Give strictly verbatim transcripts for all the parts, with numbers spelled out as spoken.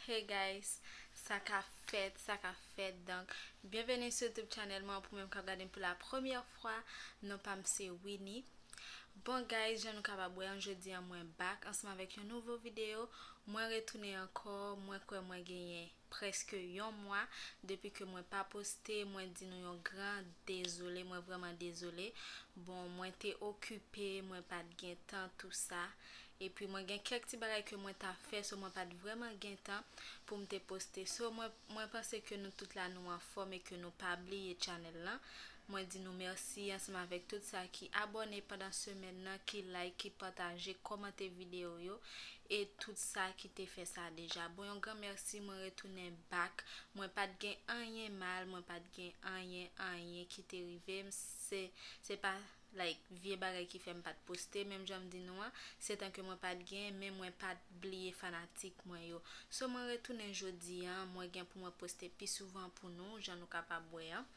Hey guys, sa ka fèt, sa ka fèt. Donk, byenveni sou YouTube channel mwen. Pou menm k ap gade m pou la premyè fwa, non pa m se Winnie. Bon guys, jan nou kapab wè an, jodi an mwen back ansanm avèk yon nouvo videyo. Mwen retounen ankò, mwen kwè mwen genyen prèske yon mwa depi ke mwen pa poste. Mwen di nou yon gran dezole, mwen vrèman dezole. Bon, mwen te okipe, mwen pa t gen tan, tou sa. Epi mwen gen kèk ti bagay ke mwen t ap fè, so mwen pa t vrèman gen tan pou m te poste. So mwen, mwen panse ke nou tout la nou anfòm e ke nou pa bliye channel lan. Mwen di nou mèsi ansanm avèk tout sa ki abòne pandan semèn nan, ki like, ki pataje, kòmante videyo yo, e tout sa ki te fè sa deja. Bon, yon gran mèsi, mwen retounen back. Mwen pa t gen anyen mal, mwen pa t gen anyen, anyen ki te rive m. Se, se pa, like, vye bagay ki fè m pa t poste, menm jan m di nou an, se tan ke mwen pa t gen, men mwen pa t bliye fanatik mwen yo. So, mwen retounen jodi an, mwen gen pou mwen poste pi souvan pou nou, jan nou kapab wè an.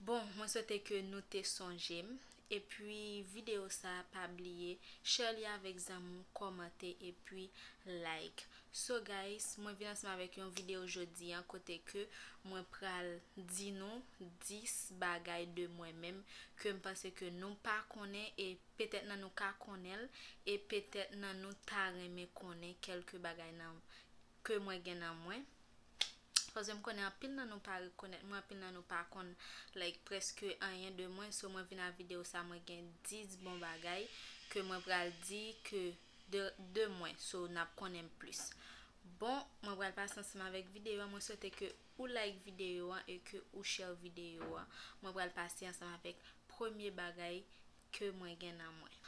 Bon, mwen swete ke nou te sonje m. Epi, videyo sa, pa bliye, share li avèk zanmi w, kòmante, epi like. So, guys, mwen vin ansanm avèk yon videyo jodi an, kote ke mwen pral di nou dis bagay de mwen menm ke m panse ke nou pa konnen, e petèt nan nou ka konnen l, e petèt nan nou ta renmen konnen kèlke bagay nan, ke mwen gen nan mwen. Paske m konnen anpil nan nou pa rekonèt mwen, anpil nan nou pa konn, like, prèske anyen de mwen. So, mwen vin a videyo sa, mwen gen dis bon bagay ke mwen pral di ke de, de mwen. So, n ap konnen m plis. Bon, mwen pral pase ansanm avèk videyo an. Mwen swete ke ou like videyo an e ke ou share videyo an. Mwen pral pase ansanm avèk premye bagay ke mwen gen nan mwen.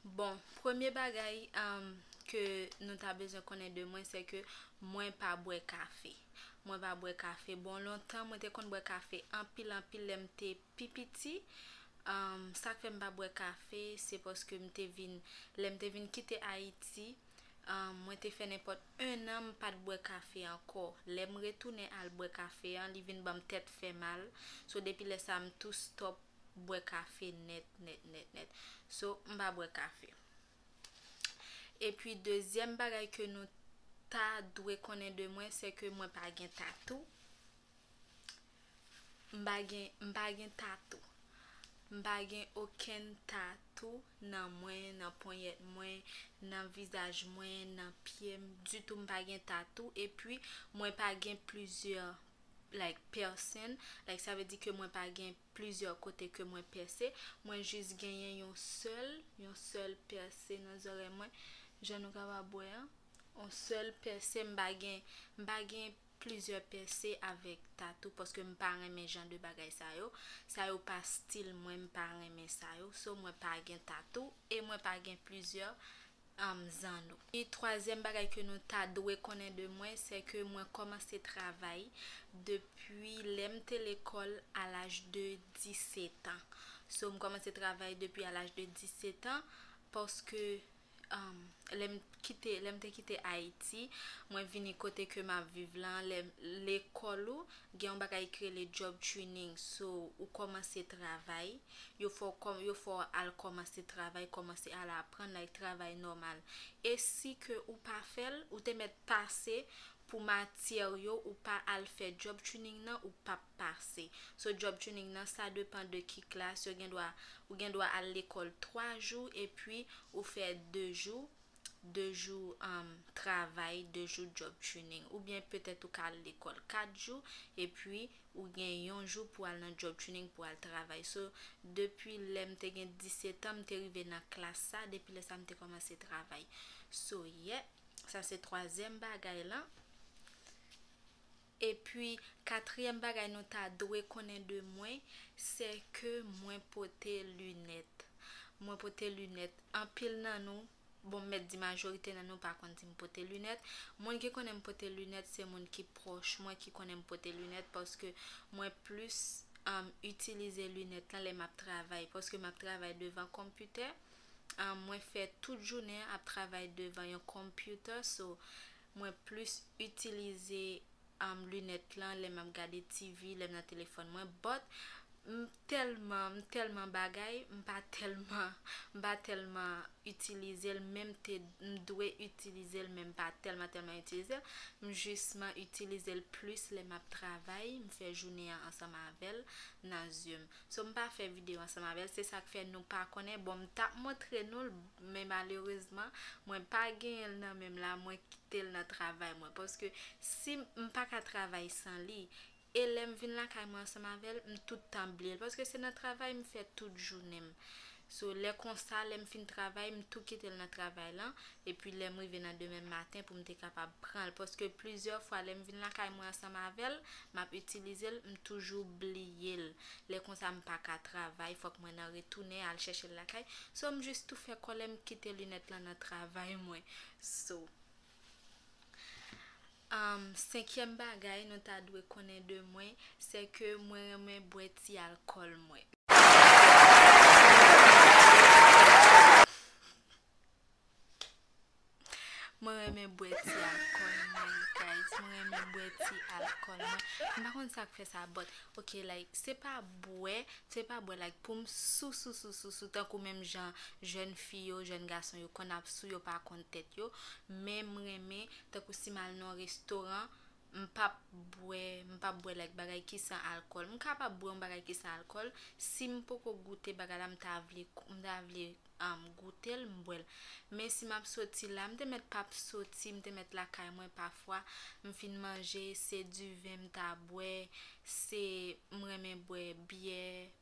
Bon, premye bagay, um, ke nou ta bezwen konnen de mwen, se ke mwen pa bwè kafe. Mwen pa bwè kafe. Bon, lontan, mwen te konn bwè kafe anpil, anpil lè m te pi piti. Um, sa k fè m pa bwè kafe, se paske m te vin, lè m te vin kite Ayiti, um, mwen te fè nenpòt en an m pa t bwè kafe ankò. Lè m retounen al bwè kafe an, li vin ban m tèt fè mal. So, depi lè sa, m tou stop bwè kafe nèt, nèt, nèt, nèt. So, m pa bwè kafe. Epi, dezyèm bagay ke nou ta dwe konnen de mwen, se ke mwen pa gen tatou. M pa gen, m pa gen tatou. M pa gen okenn tatou nan mwen, nan ponyèt mwen, nan vizaj mwen, nan pye m. Ditou, m pa gen tatou. Epi, mwen pa gen plizyè, like, piercing. Like, sa vle di ke mwen pa gen plizyè kote ke mwen pèse. Mwen jis genyen yon sèl, yon sèl pèse nan zòrèy mwen. Jan nou kapab wè an, yon sèl pèse. M pa gen, m pa gen plizyè pèse avèk tatou, paske m pa renmen jan de bagay sa yo. Sa yo pa stil mwen, m pa renmen sa yo. So, mwen pa gen tatou e mwen pa gen plizyè, um, zanno. E twazyèm bagay ke nou ta dwe konnen de mwen, se ke mwen kòmanse travay depi lè m te lekòl a laj de disèt an. So, m kòmanse travay depi a laj de disèt an, paske, um, lè m kite, lè m te kite Ayiti, mwen vini kote ke m ap viv lan, lè, lekòl ou, gen yon bagay ki rele job training. So, ou kòmanse travay, yo fè w kòm-, yo fè w al kòmanse travay, kòmanse al aprann, like, travay nòmal. E si ke ou pa fè l, ou te mèt pase pou matyè yo, ou pa al fè job training nan, ou p ap pase. So, job training nan, sa depann de ki klas, yo gen dwa, ou gen dwa al lekòl twa jou, epi ou fè de jou, de jou, um, travay, de jou job training. Oubyen petèt ou ka al lekòl kat jou, epi ou gen yon jou pou al nan job training, pou al travay. So, depi lè m te gen disèt an, m te rive nan klas sa, depi lè sa m te kòmanse travay. So, yeah, sa se twazyèm bagay lan. Epi, katriyèm bagay nou ta dwe konnen de mwen, se ke mwen pote linèt. Mwen pote linèt. Anpil nan nou, bon, m mèt di majorite nan nou pa konn si m pote linèt. Moun ki konnen m pote linèt, se moun ki pwòch mwen ki konnen m pote linèt, paske mwen plis, um, itilize linèt lan lè m ap travay, paske m ap travay devan konpitè. Um, mwen fè tout jounen an ap travay devan yon konpitè, so mwen plis itilize, um, linèt lan lè m ap gade T V, lè m nan telefòn mwen. But, M tèlman, m tèlman bagay, m pa tèlman, m pa tèlman itilize l, men m te, m dwe itilize l, men m pa tèlman, tèlman itilize l. M jisman itilize l plis lè m ap travay, m fè jounen an ansanm avè l nan zye m. So, m pa fè videyo ansanm avè l, se sa k fè nou pa konnen. Bon, m t ap montre nou l, men malerezman, mwen pa genyen l nan men m la, mwen kite l nan travay mwen. Paske si m pa ka travay san li, e lè m vin lakay mwen ansanm avè l, m tout tan bliye l. Paske se nan travay m fè tout jounen m. So, lè konsa, lè m fin travay, m tou kite l nan travay lan. Epi lè m rive nan demen maten pou m te kapab pran l. Paske plizyè fwa, lè m vin lakay mwen ansanm avè l, m ap itilize l, m toujou bliye l. Lè konsa, m pa ka travay, fòk mwen nan retounen al chèche l lakay. So, m jis tou fè kòlè, m kite linèt lan nan travay mwen. So, um, senkyèm bagay nou ta dwe konnen de mwen, se ke mwen renmen bwè ti alkòl mwen. Mwen renmen bwè ti alkòl mwen, guys. Mwen renmen bwè ti alkòl mwen. M pa konn sa k fè sa, but, ok, like, se pa bwè, se pa bwè, like, pou m sou, sou, sou, sou, sou, tankou menm jan jèn fi yo, jèn gason yo konn ap sou, yo pa konn tèt yo. Men m renmen, tankou si m al nan yon restoran, m p ap bwè, m p ap bwè, like, bagay ki san alkòl. M kapab bwè yon bagay ki san alkòl, si m poko goute bagay la, m ta vle, m ta vle, um, goute l, m bwè l. Men si m ap soti la, m te mèt p ap soti, m te mèt lakay mwen pafwa, m fin manje, se diven m ta bwè, se, m renmen bwè byè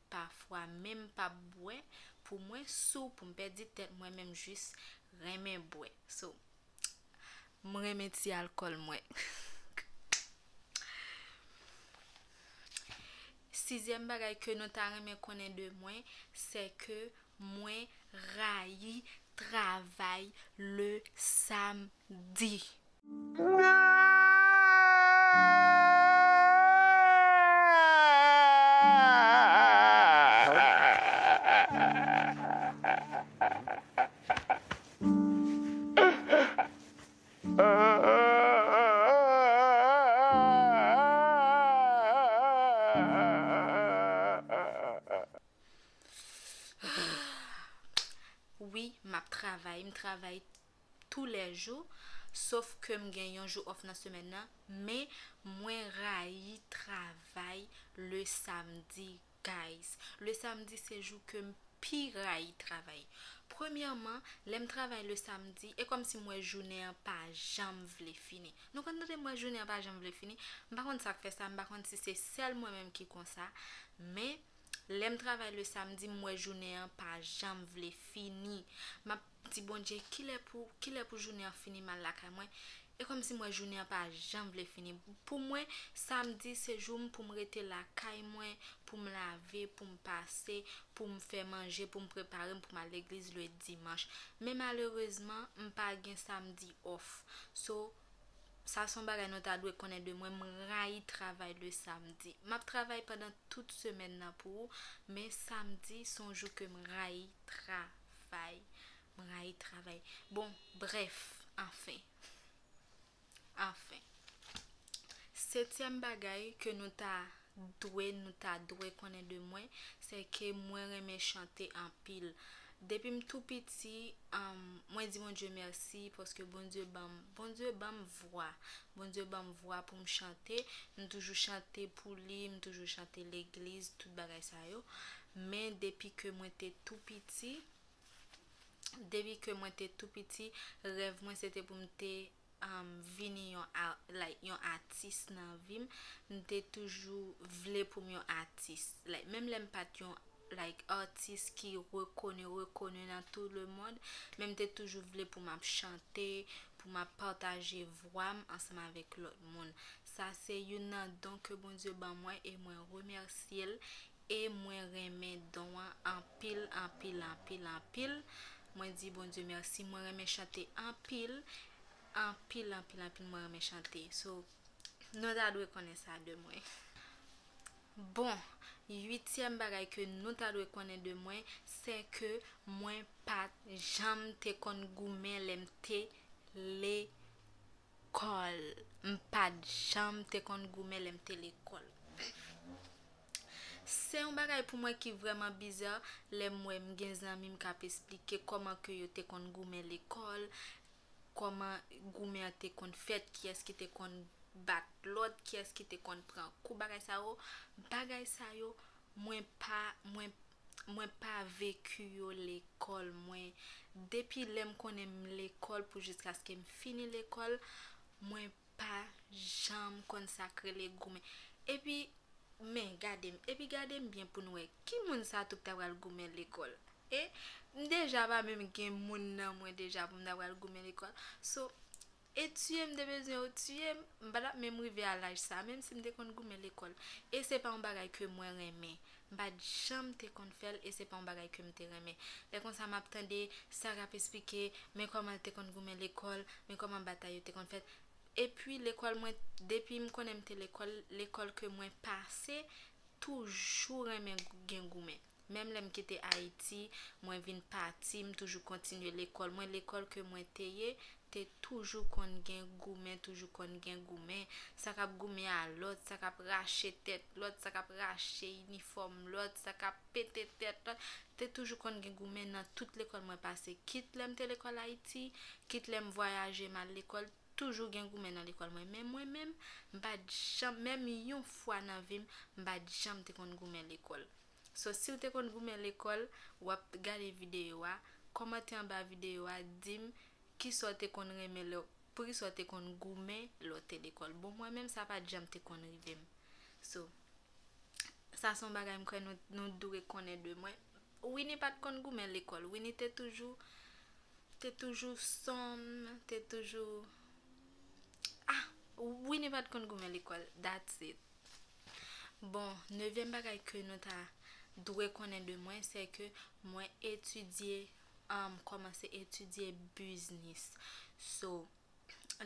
pafwa, men m p ap bwè pou mwen sou, pou m pèdi tèt mwen, men m jis renmen bwè. So, m renmen ti alkòl mwen. Sizyèm bagay ke nou ta renmen konnen de mwen, se ke mwen rayi travay le samdi. Wi, m ap travay, m travay toulèjou, sof ke m gen yon jou off nan semèn nan, men mwen rayi travay le samdi, guys. Le samdi se jou ke m pi rayi travay. Premyèman, lè m travay le samdi, e kòmsi m wè jounen an pa janm vle fini. Nou konn tande m wè jounen an pa janm vle fini? M pa konn sa k fè sa, m pa konn si se sèl mwen menm ki konsa, men lè m travay le samdi, m wè jounen an pa janm vle fini. M ap di Bondye, kilè pou, kilè pou jounen an fini m al lakay mwen? E kòmsi m wè jounen an pa janm vle fini. Pou mwen, samdi se jou m pou m rete lakay mwen, pou m lave, pou m pase, pou m fè manje, pou m prepare m pou m al legliz le dimanch. Men malerezman, m pa gen samdi off. So, sa se yon bagay nou ta dwe konnen de mwen, m rayi travay le samdi. M ap travay pandan tout semèn nan pou ou, men samdi se yon jou ke m rayi travay. M rayi travay. Bon, brèf, anfen. Anfen. Setyèm bagay ke nou ta dwe, nou ta dwe konnen de mwen, se ke mwen renmen chante anpil. Depi m tou piti, um, mwen di Bondye mèsi paske Bondye ban m, Bondye ban m vwa. Bondye ban m vwa pou m chante. M toujou chante pou li, m toujou chante legliz, tout bagay sa yo. Men depi ke mwen te tou piti, depi ke mwen te tou piti, rèv mwen se te pou m te, um, vini yon a-, like, yon atis nan vi m. M te toujou vle pou m yon atis. Like, menm lè m pa t yon, like, atis ki rekoni, rekoni nan tout le monde, men m te toujou vle pou m ap chante, pou m ap pataje vwa m ansanm avèk lòt moun. Sa se youn nan don ke Bondye ban mwen e mwen remèsye l. E mwen renmen don an anpil, anpil, anpil, anpil. Mwen di Bondye mèsi, mwen renmen chante anpil, anpil, anpil, anpil, mwen renmen chante. So, nou ta dwe konnen sa de mwen. Bon, uityèm bagay ke nou ta dwe konnen de mwen, se ke mwen pa t janm te konn goumen lè m te lekòl. M pa t janm te konn goumen lè m te lekòl. Se yon bagay pou mwen ki vrèman biza lè m wè m gen zanmi m k ap esplike kòman ke yo te konn goumen lekòl, kòman goumen an te konn fèt, kiyès ki te konn bat lòt, kiyès ki te konn pran kou, bagay sa yo, bagay sa yo, mwen pa, mwen, mwen pa veki yo lekòl mwen. Depi lè m konnen m lekòl pou jiskaske m fini lekòl, mwen pa janm konn sa k rele goumen. Epi, men, gade m. Epi gade m byen pou n wè ki moun sa tou k ta pral goumen lekòl. E, m deja pa menm gen moun nan mwen deja pou m ta pral goumen lekòl. So, e tiye m te bezwen yo tiye m, m pa t ap menm rive a laj sa, menm si m te konn goumen lekòl. E se pa yon bagay ke mwen renmen. M pa t janm te konn fè l, e se pa yon bagay ke m te renmen. Lè konsa, m ap tande sa k ap esplike, men kòman l te konn goumen lekòl, men kòman batay yo te konn fèt. Epi lekòl mwen, depi m konnen m te lekòl, lekòl ke mwen pase, toujou renmen gen goumen. Menm lè m kite Ayiti, mwen vin pati, m toujou kontinye lekòl mwen. Lekòl ke mwen te ye, te toujou konn gen goumen, toujou konn gen goumen. Sa k ap goumen a lòt, sa k ap rache tèt lòt, sa k ap rache inifòm lòt, sa k ap pete tèt lòt. Te toujou konn gen goumen nan tout lekòl mwen pase. Kit lè m te lekòl Ayiti, kit lè m vwayaje m al lekòl, toujou gen goumen nan lekòl mwen. Men mwen menm, m pa t janm, menm yon fwa nan vi m, m pa t janm te konn goumen lekòl. So, si w te konn goumen lekòl, w ap gade videyo a, kòmante anba videyo a, di m kisa w te konn renmen lè, poukisa w te konn goumen lè w te lekòl. Bon, mwen menm, sa pa t janm te konn rive m. So, sa se yon bagay m kwè nou, nou dwe konnen de mwen. Winnie pa t konn goumen lekòl. Winnie te toujou, te toujou sòm, te toujou, ah, Winnie pa t konn goumen lekòl. That's it. Bon, nevyèm bagay ke nou ta dwe konnen de mwen, se ke mwen etidye, um, kòmanse etidye biznis. So,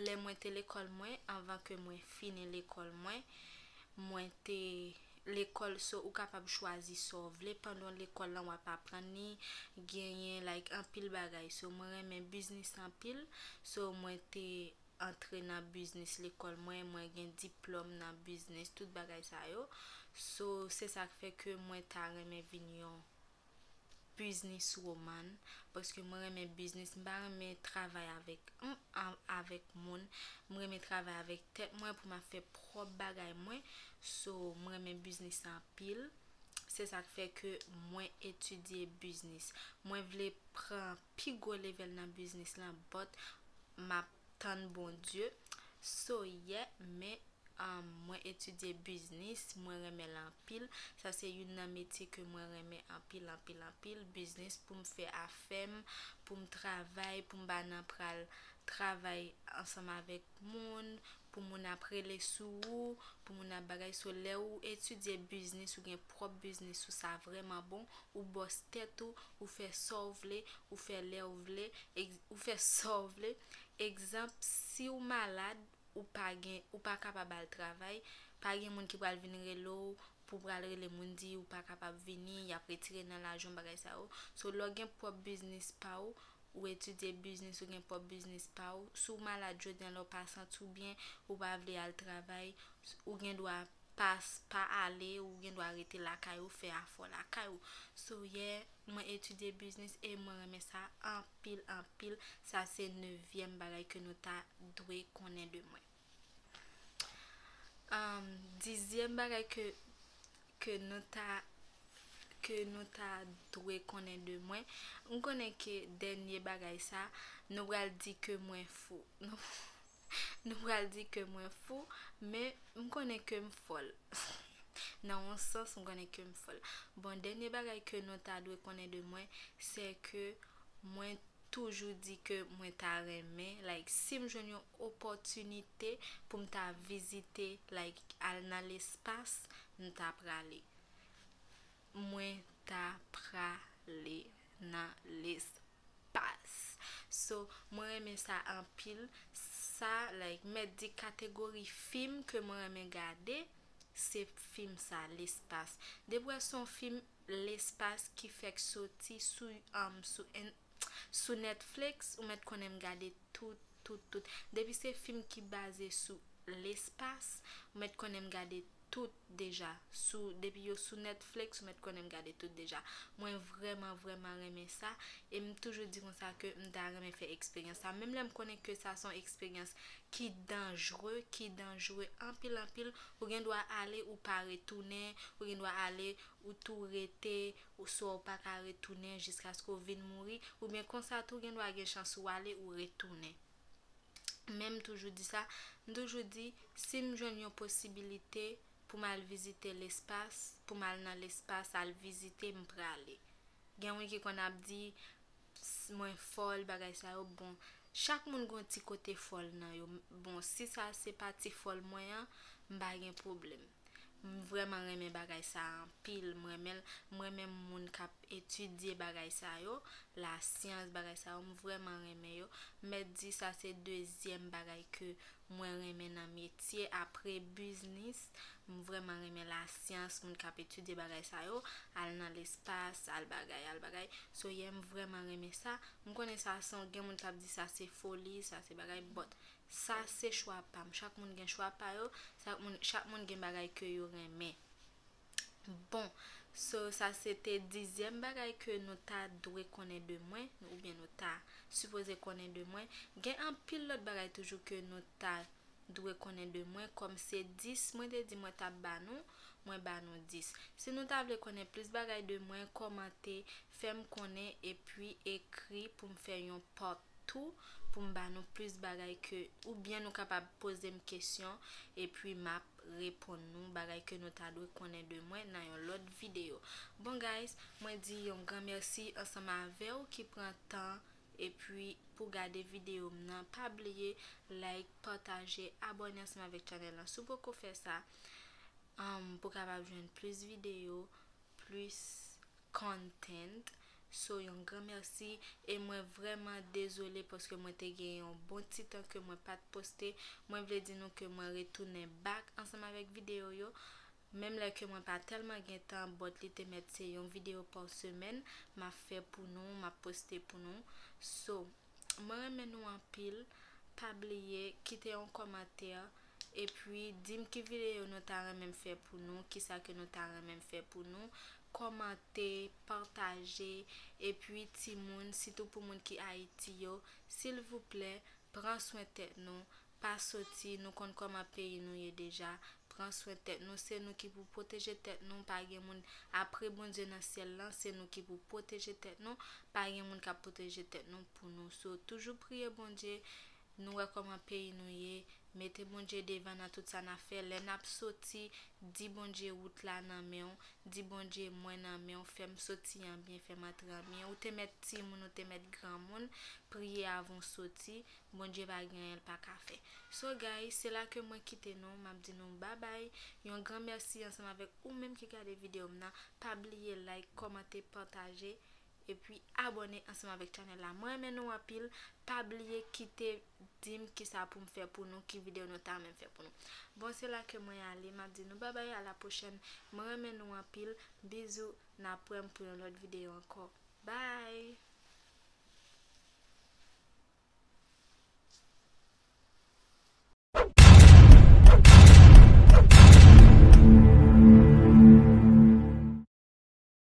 lè mwen te lekòl mwen, anvan ke mwen fini lekòl mwen, mwen te lekòl, so ou kapab chwazi sa w vle. Pandan lekòl lan, w ap aprann li, genyen, like, anpil bagay. So, mwen renmen biznis anpil. So, mwen te antre nan biznis lekòl mwen, mwen gen diplòm nan biznis, tout bagay sa yo. So, se sa k fè ke mwen ta renmen vin yon business woman, paske mwen renmen biznis, m pa renmen travay avèk, m, a-, avèk moun, m renmen travay avèk tèt mwen pou m ap fè pwòp bagay mwen. So, mwen renmen biznis anpil. Se sa k fè ke mwen etidye biznis. Mwen vle pran pi gwo level nan biznis lan, but m ap tann Bondye. So, yeah, men, um, mwen etidye biznis, mwen renmen l anpil. Sa se youn nan metye ke mwen renmen anpil, anpil, anpil. Biznis pou m fè afè m, pou m travay, pou m pa nan pral travay ansanm avèk moun, pou moun ap rele sou ou, pou moun ap bagay. So, lè ou etidye biznis, ou gen pwòp biznis ou, sa vrèman bon. Ou bòs tèt ou, ou fè sa w vle, ou fè lè w vle, ex-, ou fè sa w vle. Egzanp, si w malad, ou pa gen, ou pa kapab al travay, pa gen moun ki pral vin rele w pou pral rele moun di ou pa kapab vini, y ap retire nan lajan w, bagay sa yo. So, lè w gen pwòp biznis pa w, ou etidye biznis, ou gen pwòp biznis pa w, si w malad jodi a, lè w pa santi w byen, ou pa vle al travay, ou gen dwa pa, pa ale, ou gen dwa rete lakay ou, fè afè w lakay ou. So, yeah, mwen etidye biznis e mwen renmen sa anpil, anpil. Sa se nevyèm bagay ke nou ta dwe konnen de mwen. Um, dizyèm bagay ke, ke nou ta, ke nou ta dwe konnen de mwen, m konnen ke dènye bagay sa, nou pral di ke mwen fou. Nou, nou pral di ke mwen fou, men m konnen ke m fòl. Nan yon sans, m konnen ke m fòl. Bon, dènye bagay ke nou ta dwe konnen de mwen, se ke mwen toujou di ke mwen ta renmen, like, si m jwenn yon opòtinite pou m ta vizite, like, al nan lespas, m ta prale. Mwen ta prale nan lespas. So, mwen renmen sa anpil. Sa, like, mèt di kategori fim ke mwen renmen gade, se fim sa, Lespas. Depi w wè se yon fim Lespas ki fèk soti sou, um, sou en-, sou Netflix, ou mèt konnen m gade tout, tout, tout. Depi se fim ki baze sou lespas, ou mèt konnen m gade tout deja. Sou, depi yo sou Netflix, ou mèt konnen m gade tout deja. Mwen vrèman, vrèman renmen sa. E m toujou di konsa ke m ta renmen fè eksperyans sa. Menm lè m konnen ke sa se yon eksperyans ki danjre, ki danjre anpil, anpil, ou gen dwa ale, ou pa retounen, ou gen dwa ale, ou tou rete, ou swa ou pa ka retounen jiskaske w vin mouri, oubyen konsa tou gen dwa gen chans ou ale, ou retounen. Men m toujou di sa, m toujou di, si m jwenn yon posibilite pou m al vizite lespas, pou m al nan lespas, al vizite, m prale. Gen moun ki konn ap di, "S-, mwen fòl, bagay sa yo." Bon, chak moun gon ti kote fòl nan yo. Bon, si sa se pati fòl mwen an, m pa gen pwoblèm. M vrèman renmen bagay sa anpil. M renmen l, m renmen moun k ap etidye bagay sa yo, lasyans, bagay sa yo, m vrèman renmen yo. M mèt di sa se dezyèm bagay ke mwen renmen nan metye apre biznis. M vrèman renmen lasyans, moun k ap etidye bagay sa yo, al nan lespas, al bagay, al bagay. So, yeah, m vrèman renmen sa. M konnen sa, se gen moun k ap di sa se foli, sa se bagay, but sa se chwa pa m. Chak moun gen chwa pa yo, chak moun, chak moun gen bagay ke yo renmen. Bon, so sa se te dizyèm bagay ke nou ta dwe konnen de mwen, oubyen nou ta sipoze konnen de mwen. Gen anpil lòt bagay toujou ke nou ta dwe konnen de mwen, kòm se dis mwen te di mwen t ap ba nou, mwen ba nou dis. Si nou ta vle konnen plis bagay de mwen, kòmante, fè m konnen, epi ekri pou m fè yon part two pou m ba nou plis bagay ke, oubyen nou kapab poze m kesyon, epi m ap reponn nou bagay ke nou ta dwe konnen de mwen nan yon lòt videyo. Bon, guys, mwen di yon gran mèsi ansanm avè w ki pran tan epi pou gade videyo m nan. Pa bliye like, pataje, abòne ansanm avèk chanèl lan si w poko fè sa, um, pou w kapab jwenn plis videyo, plis content. So, yon gran mèsi. E mwen vrèman dezole paske mwen te gen yon bon ti tan ke mwen pa t poste. Mwen vle di nou ke mwen retounen back ansanm avèk videyo yo. Menm lè ke mwen pa tèlman gen tan, but li te mèt se yon videyo pa semèn, m ap fè pou nou, m ap poste pou nou. So, mwen renmen nou anpil. Pa bliye kite yon kòmantè, epi di m ki videyo nou ta renmen m fè pou nou, kisa ke nou ta renmen m fè pou nou. Kòmante, pataje, epi timoun, sitou pou moun ki Ayiti yo, silvouplè, pran swen tèt nou, pa soti, nou konn kòman peyi nou ye deja. Pran swen tèt nou, se nou ki pou pwoteje tèt nou, pa gen moun apre Bondye nan syèl lan, se nou ki pou pwoteje tèt nou, pa gen moun k ap pwoteje tèt nou pou nou. So, toujou priye Bondye, nou wè kòman peyi nou ye, mete Bondye devan nan tout sa n ap fè, lè n ap soti, di Bondye wout la nan men w, di Bondye mwen nan men w, fè m soti an byen, fè m antre an byen, ou te mèt timoun, ou te mèt granmoun, priye avan w soti, Bondye pa gen anyen l pa ka fè. So guys, se la ke mwen kite nou, m ap di nou babay. Yon gran mèsi ansanm avèk ou menm ki gade videyo m nan. Pa bliye like, kòmante, pataje, epi abòne ansanm avèk chanèl la. Mwen renmen nou anpil. Pa bliye kite di m kisa pou m fè pou nou, ki videyo nou ta renmen m fè pou nou. Bon, se la ke mwen ale, m ap di nou babay, a la pwochèn. Mwen renmen nou anpil. Bizou, n ap wè m pou yon lòt videyo ankò. Bye!